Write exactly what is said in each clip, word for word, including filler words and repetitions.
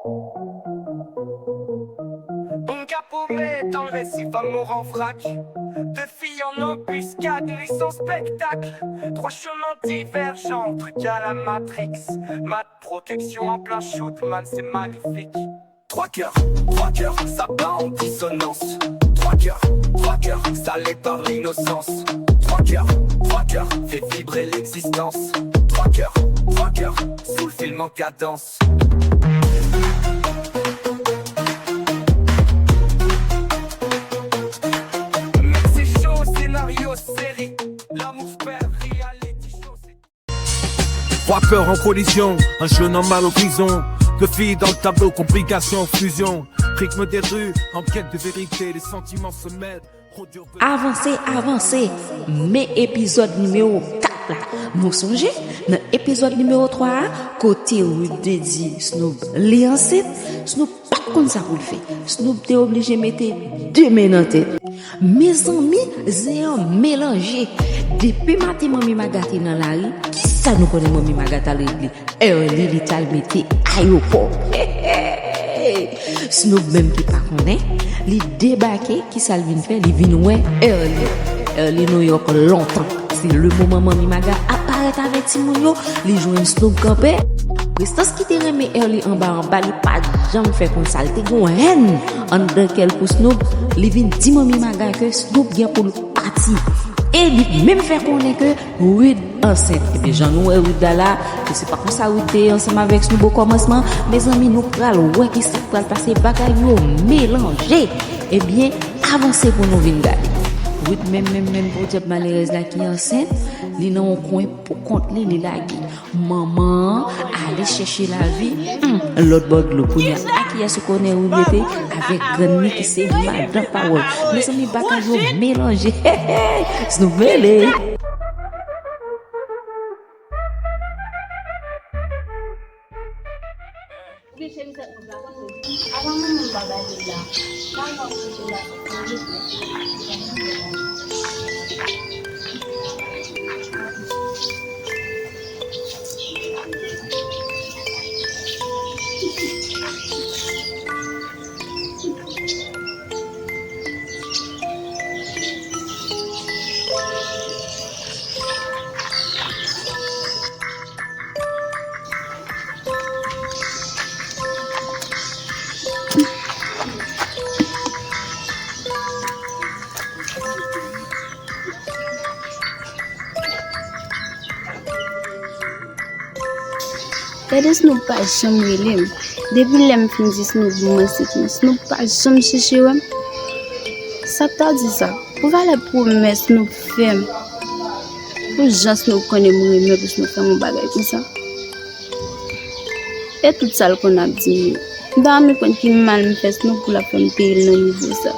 Bon gars pour mettre dans le récit, va mort en vrac. Deux filles en embuscade, ils sont spectacle. Trois chemins divergents, truc à la Matrix. Ma protection en plein shoot, man, c'est magnifique. Trois cœurs, trois cœurs, ça bat en dissonance. Trois cœurs, trois cœurs, salés par l'innocence. Trois cœurs, trois cœurs, fait vibrer l'existence. Trois cœurs, trois cœurs, sous le film en cadence. Mèt se cho, scénario, série. L'amour père, reality show, c'est Trois peurs en collision, un jeune homme mal au prison. Deux filles dans le tableau, complications, fusion. Rythme des rues, en quête de vérité, les sentiments se mêlent. Trop dur de Avanse, avanse. Men epizòd nimewo kat la. Nou sonje, nan epizòd nimewo twa a, kote Ruth te di Snoop li ansent, Snoop pa t konn sa pou l fè. Snoop te oblije mete de men nan tèt. Mezanmi, zen an melanje. Depi maten Manmi Maga te nan lari, kisa nou konnen Manmi Maga t al regle? Early li t al mete ayopò. Snoop menm ki pa konnen, li debake, kisa l vin fè? Li vin wè Early. Early New York lontan. Se le moman Manmi Maga ap parèt avèk timoun yo, li jwenn Snoop kanpe. Prestans ki te renmen Early anba anba, li pa t janm fè konn sa. Li te gen yon hèn anndan kè l pou Snoop. Li vin di Manmi Maga ke Snoop gen pou l pati. E li menm fè konnen ke Ruth ansent. Ebyen, jan nou wè Ruth la la, ke se pa konsa Ruth te ansanm avèk Snoop okòmansman. Mezanmi, nou pral wè kisa k pral pase. Bagay yo melanje. Ebyen, avanse pou nou vin gade. Ruth menm, menm, menm, podyab malerèz la ki ansent, li nan yon kwen pou kont li, li lage. Manman an ale chèche lavi, hmm, lòt bò dlo. Kounye a, a kiyès ou konnen Ruth rete? Avèk grann li ki se madan pawòl. Mezanmi, bagay yo melanje. Hey, hey, Snoop mele. Oubyen chemiz ak mouch la konn mwen. Avan manman m pa bay li la. Manman m kouche la. Gade Snoop pa janm rele m. Depi lè m fin di Snoop m ansent lan, Snoop pa janm chèche wè m. Sa ta di sa? Pou valè pwomès Snoop fè m. Pou jan Snoop konnen m renmen pou Snoop fè m yon bagay konsa. E tout sa l konn ap di m yo. M ta renmen konn ki mal m fè Snoop pou l ap fè m peye l nan nivo sa.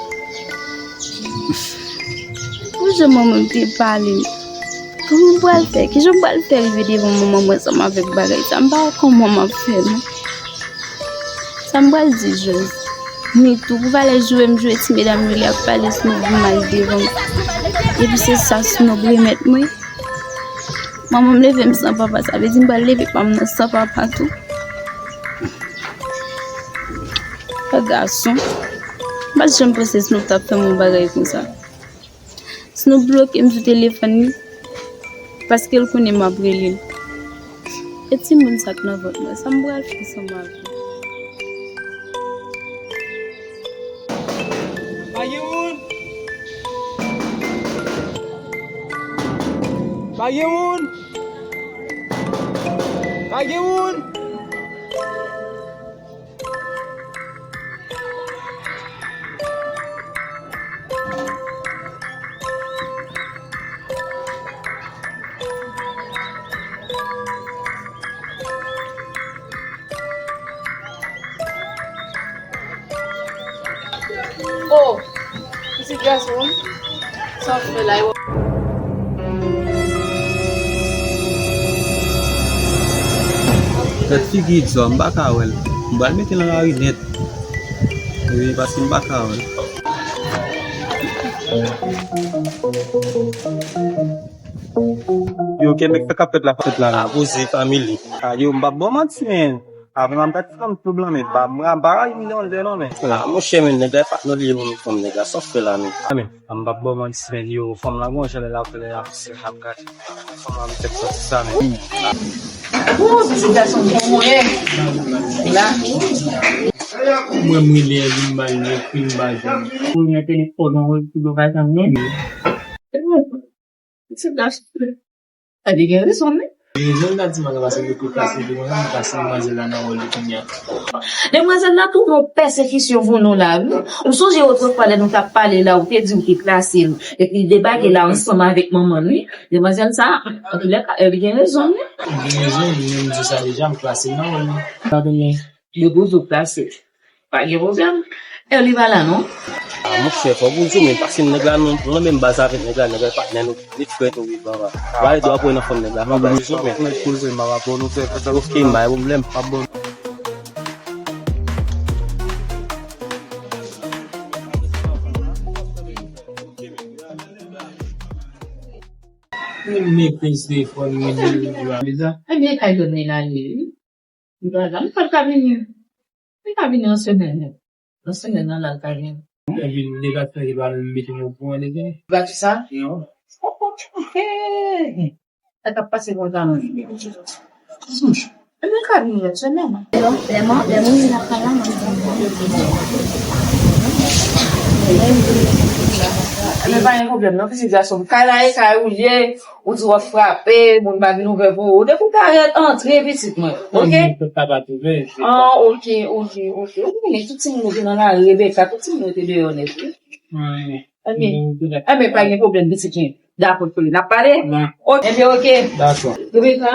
Pou jan manman m te pale m. Kòman m pral fè? Kijan m pral fè rive devan manman m ansanm avèk bagay sa? M pa wè kòman m ap fè non. Sa m pral di Jòz? Ni tou, pou valè joure m joure ti medam yo, li ap pale Snoop mal devan m. Epi se sa Snoop remèt mwen. Manman m leve m san papa, sa vle di m pral leve pa m nan san papa tou. Yon gason. M pa t janm panse Snoop t ap fè m yon bagay konsa. Snoop bloke m sou telefòn li, paske l konnen m ap rele l. E timoun sa k nan vant mwen, sa m pral fè ansanm avè l? Pa gen moun! Pa gen moun! Pa gen moun! Oh! Pitit gason an, sa w ap fè la, e w ap Gad figi Idson, m pa ka wè l. M pral mete l nan lari nèt. Wi, paske m pa ka wè l. Yo, kenbe k fè k ap fèt la, fèt la, la. A poze, family. A, yo, m p ap ba w manti, men. Apre m ap gad fanm tou blan, men pa, m pa, m pa rayi m danje non, men. Ah, monchè, men nèg la e patnè w li ye pou fanm nèg la, sa w fè la, men? Ah, men, m p ap ba w manti, men yo, fanm la, bon, jan lè l ap, lè l ap, lè l ap gade. Fanm la, m tèt sòti sa, men. Ooh, ti gason, bon, mwen. La. Mwen, m rele Elvin, m ba l, m ekri, m ba l. Pou mwen, telefòn, mwen, pou yo pa janm, non. Pitit la, souple. Sa li gen rezon, wi. Gen rezon, li ta di m al pase pou pase li konsa, m pase demwazèl la nan wòl li kounye a. Demwazèl la tounen yon pèsekisyon pou nou la, wi. M sonje otrefwa lè nou t ap pale la, ou te di ou te klase l, epi li debake la ansanm avèk manman l, wi. Demwazèl sa, antoulèka, li gen rezon, wi. Li gen rezon, li menm di sa deja, m klase l nan wòl li. Yo toujou klase. Pa gen pwoblèm. Eli pa la non. Ah, monchè, fòk ou di, men pase nèg la non, mwen menm baz avèk nèg la, nèg la patnè nou, li frè nou vivan la. Ba e dwa pou nan fon nèg la, mwen ba li sou men. Nèg koze m ap apre nou fè, fè sa. Ok, m pa gen pwoblèm, m ap bon. Mwen mete telefòn mwen nan li la. Ebyen, kay donnen la, li. Li pa la, li pa ka vini. Li ka vini an semèn. An semèn nan, la, li ka vini. Epi, li pa fè, li pa menm mete mwen okouran de sa. Li pa di sa? Non. Sa k ap pase konsa, non? Ebyen, li ka vini lòt semèn. Lè moun, lè moun vin ap pale la, mwen. Ebyen, pa gen pwoblèm, non, pitit gason m. Kay la, e kay ou ye. Ou di w ap frape, moun pa vin ouvè pou ou. Depi w parèt, antre, pitit mwen. Oke? Mwen pa twouve. Ah, oke, oke, oke. Ou konnen tout timoun yo te nan lari, Rebeka, tout timoun yo te deyò nèt, wi. Wi. Ebyen, ebyen, pa gen pwoblèm, pitit mwen. Dakò, n ap pale? Oke. Ebyen, oke. Dakò. Rebeka,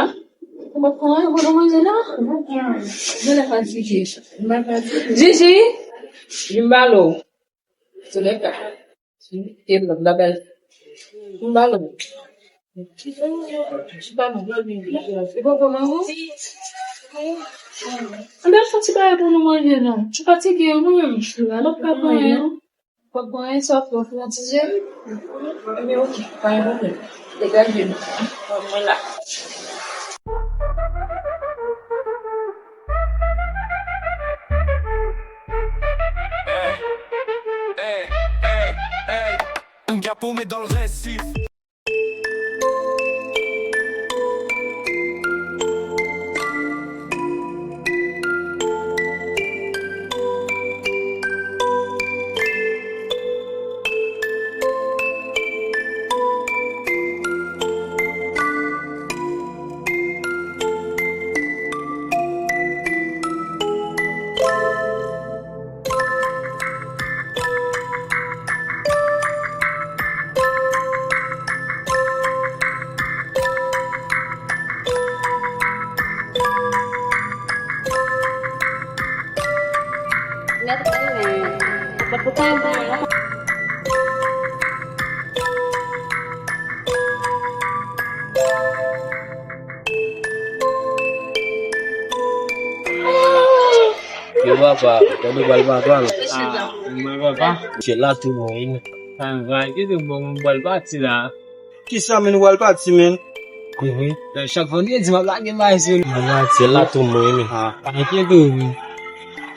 ou pa pran anyen pou nou manje la? Mwen la fatige. Jiji, vin ba l. Rebeka. E lòt la bèl. M ba l. Ti pa nou. E bon, bon, mango? Ann al fè ti bagay pou nou manje non. Ti fatige, nou menm. Lòt pa pran anyen. Fòk pran anyen, sa fè yon ti je. Ebyen, oke, pa gen pwoblèm. Degaje nou. Mwen la. Hey, hey, hey, hey. M gen pou met dans le récif. Yo papa, kote w pral papa? Ah, mwen papa. Se la tou mwen ye. Sa m pral kite bon, mwen pral pati la. Kisa, men, ou pral pati, men? Wi, wi. Chak vandredi, m ap lage bagay sou nou. Mwen pati, se la tou mwen ye, men. Ah, pa enkyete w, men.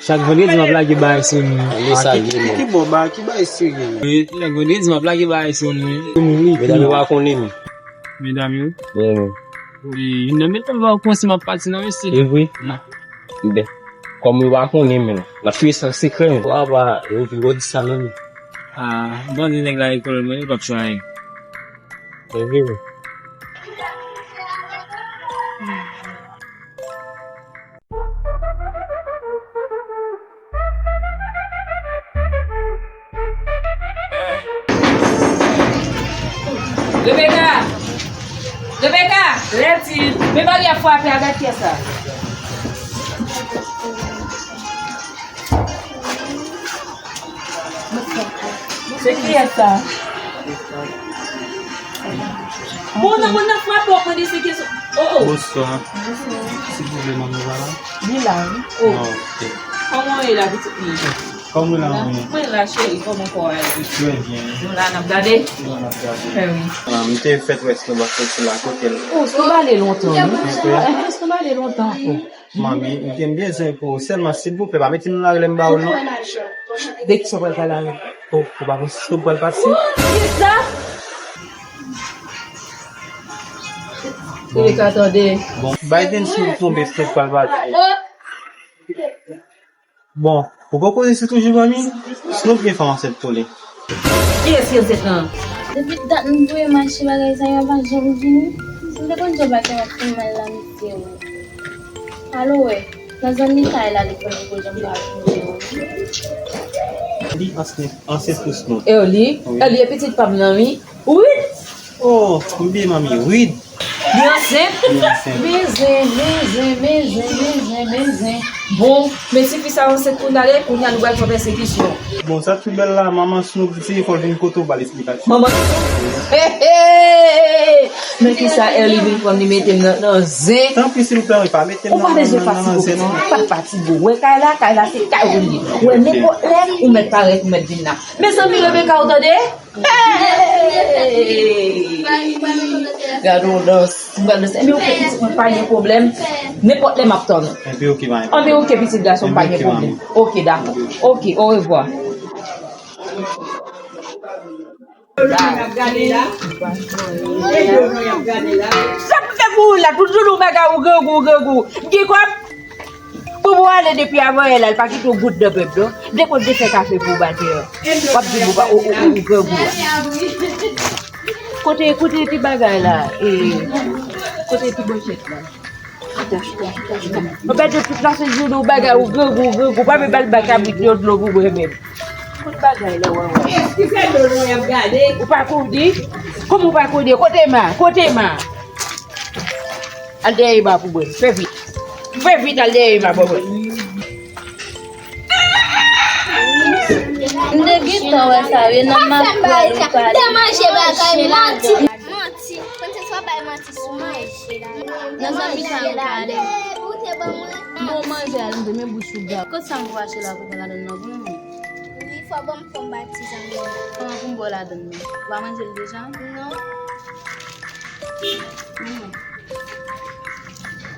Chak vandredi, m ap lage bagay sou nou. Ki, ki, ki bò bagay, ki bagay serye, men? Wi, chak vandredi, m ap lage bagay sou nou. Medam yo pa konnen, men. Medam yo? Wi, men. Wi, youn nan medam yo pa konn si m ap pati nan mesye. E vre? Non. Ben, kòm yo pa konnen, men, n ap fè sa sekrè, men. Wa pa, yo vin di sa, non, men. Ah, bon, di nèg la lekòl, men, li p ap chwazi. E vre, men. Rebecca! Rebecca! Lève-toi! Men bagay ap frape a, gad kiyès sa. Se kiyès sa? Bon, nan moun nan frape w ap mande se kiyès. Oh, oh. Bonswa. Silvouplè, manman pa la? Li la, wi. Oh. Ah, ok. Kòman w ye la, pitit mwen? Kòman nou la, mwen? Mwen la, cheri, kòman kò a ye? Trè byen. Nou la, n ap gade? Nou la, n ap gade. Fè wi. Ah, m te fèt wè Snoop ap soti la, kote l? Oh, Snoop ale lontan, wi. Ok. Eh, Snoop ale lontan. Oh, manmi, m te bezwen pou ou. Sèlman, silvouplè, pa mete m nan lari lè m ba ou l, non. De kisa w pral pale avè l? Oh, ou pa panse Snoop pral pati? Kisa? Bon. Li ka tande. Bon, Biden sou tonbe, Snoop pral pati. Bon, ou poko resi toujou, manmi? Snoop gen fanm ansent pou li. Kiyès ki ansent lan? Depi dat m voye mache bagay sa yo pa janm vini. Si m te konn jan bagay ap fè mal la, mesye, wi. Alo, wè. Nan zòn Mitay la, li konn pou janm pa vini, wi. Li ansent, ansent pou Snoop. E li? Wi. E li e pitit pa m nan, wi. Wid! Oh, m bliye manmi, Wid. Li ansent? Li ansent. Men zen, men zen, men zen, men zen, men zen. Bon, men si fi sa ansent kounye a, kounye a nou pral fè pèsekisyon. Bon, sa k pi bèl la, manman Snoop di fò l vin kote w ba l esplikasyon. Manman Snoop? Hey, hey! Men kisa Early vin pran li mete m nan, nan zen? Tanpri, silvouplè, pa mete m nan, nan, nan zen, non. Ou pa bezwen fatige w, non. Pa fatige w. Wè kay la, kay la se kay ou li ye. Wè nenpòt lè, ou mèt parèt, ou mèt vin la. Mezanmi, Rebecca, ou tande? Hey! Gade yon dans. M pral danse. Enben, oke, pitit mwen, pa gen pwoblèm. Nenpòt lè, m ap tann ou. Enben, oke, manmi. Enben, oke, pitit gason m, pa gen pwoblèm. Oke, dakò. Oke, orevwa. Sa pou fè pou ou la, tout jounen ou bagay ou grangou, ou grangou. M gen kòb? Pou ou ale depi avanyè la, li pa kite w goud nan menm non. Depi w te fè kafe pou w batè an. W ap di m ou pa, ou, ou, ou, ou grangou a. Kote, kote ti bagay la? E, kote ti manchèt la? Chita, chita, chita, chita. Ou pa di tout la se jounen ou bagay, ou grangou, ou grangou. Pa menm al ba kabrit yo dlo pou bwè menm. Tout bagay la, wè, wè. Eskize dlo nou y ap gade. Ou pa konnen? Kòman ou pa konnen? Kote ma? Kote ma? Al dèyè Ema pou mwen. Fè vit. Fè vit, al dèyè Ema pou mwen. M te gentan wè sa, wi, nan makrèl ou pale. M te manje bagay, manti. Manti. Konn se swa bay manti sou mwen. Nan zanmi sa yo pale. Ou te ban mwen. Bon, manje al, m te men bouch ou ga. Kot sa m pou achte la pou mwen ladan nan pou mwen? Wi, fò ban m fò m bay ti zanmi. Kòman pou m ba w ladan nan? Ou pa manje l deja? Non. Hmm.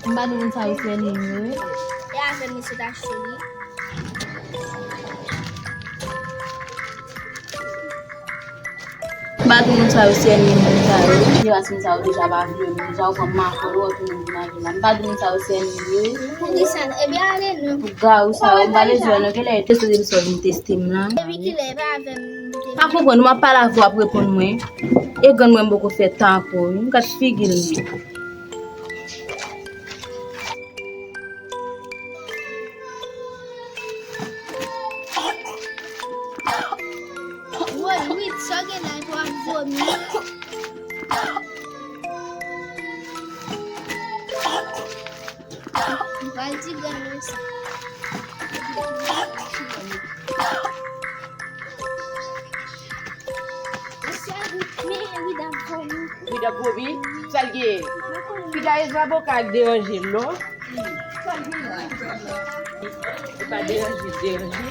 M pa di moun sa yo se ènmi m yo, wi. E avè m li sot achte li. M pa di moun sa yo se ènmi moun sa yo, wi. Depi moun sa yo deja pa vle moun, deja ou pran makòl, ou tounen vin avè m la. M pa di moun sa yo se ènmi m yo, wi. Poukisa? Ebyen ale non. Pou gawou sa yo, m pa bezwen non, genlè yo te sou rezo vin teste m la. Depi kilè, e pa avè m. Pa konprann, ou m ap pale avè w, w ap reponn mwen. E grann mwen m poko fè tan ankò, wi. M gad figi l menm. Woy, Wid, sa w gen la epi w ap vomi? M pral di grann mwen sa. Wid ap vomi? Sa l gen? Piga e zaboka ak deranje l non. Sa l gen? Se pa deranje, deranje.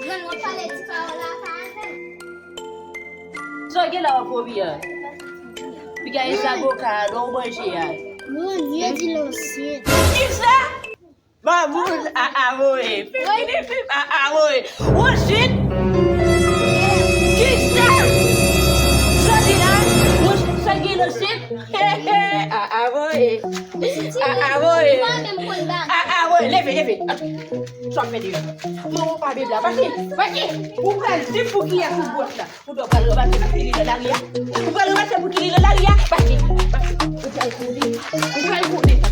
Grann mwen pale ti pawòl la pa avè m. Sa w gen la w ap vomi a? Piga e zaboka a non w manje a. Bondye di l ansent. Kisa? Mamoun a avoye. Fifini fif a avoye. Wochit. Kisa? Jodi la, Wochit sa gen nan chit. A avoye. A avoye. A avoye. A avoye. Leve, leve. Sa w ap fè deyò? Manman pa bib la. Pase, pase. Ou pral di pou kiyès ou bwòt la. Ou pral ranmase pou ki li nan lari a? Ou pral ranmase pou ki li nan lari a? Pase, pase. Ou pral konnen. Ou pral konnen.